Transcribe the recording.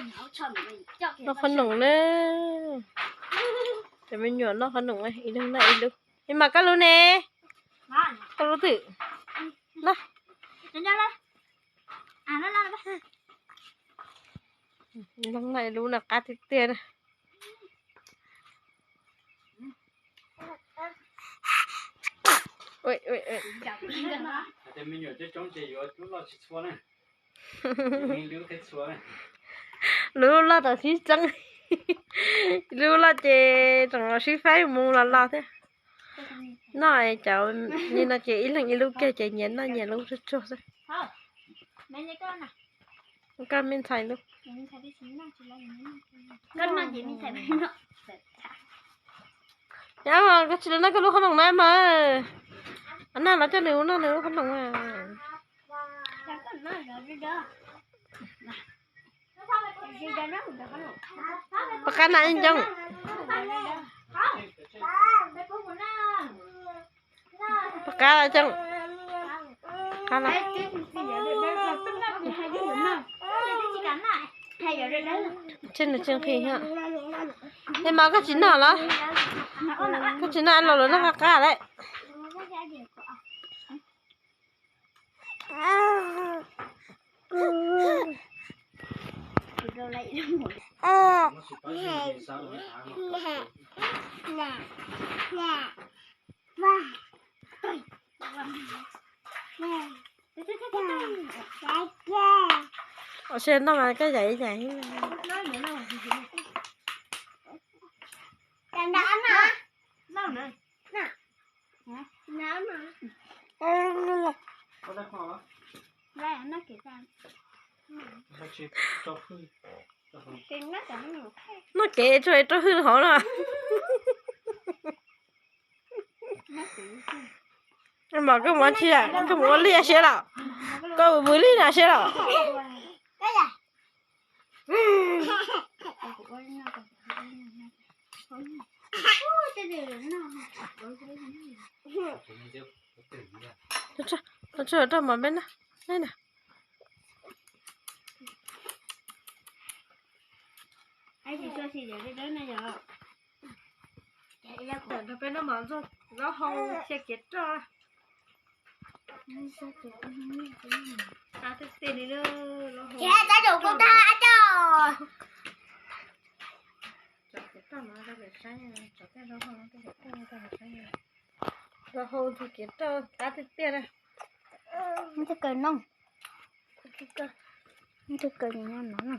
Noj qhob noom na. Cov me nyuam noj qhob noom ib leeg noj ib lub. Es mas koj lub ne? Koj lub twg? Ib leeg noj ib lub no qab tiag tiag na. Lub loj tam sib txeeb, lub loj ces tseem los sib faib mus los los thiab. Noj cov li no ces ib leeg ib lub kiag ces nyias noj nyias lub tsuag tsuag xwb. Koj me ntxhais lub. Koj tsis los noj koj lub qhob noom na mas. Nag los coj nws noj nws lub qhob noom. Pov qab na ncoo. Pov qab coo. Qab los. Tseg nws tsis nqhis. Es mas koj tsis noj los? Koj tsis noj los lawv noj qab qab lawm. Ua si noj mas koj yaim yaim. Noj kev tsuas rau hwj hauv no. Mas koj mus tsi, koj mus ua liaj siab los? Koj mus liaj na siab los? Tso, tso rau mov peb na. Peb noj mov ntxuag zaub hau cia kev roj. Qab tiag tiag li na. Zaub hau. Zaub hau ntxuag kev roj qab tiag tiag na. Ntxuag kaw no, ntxuag kaw no no.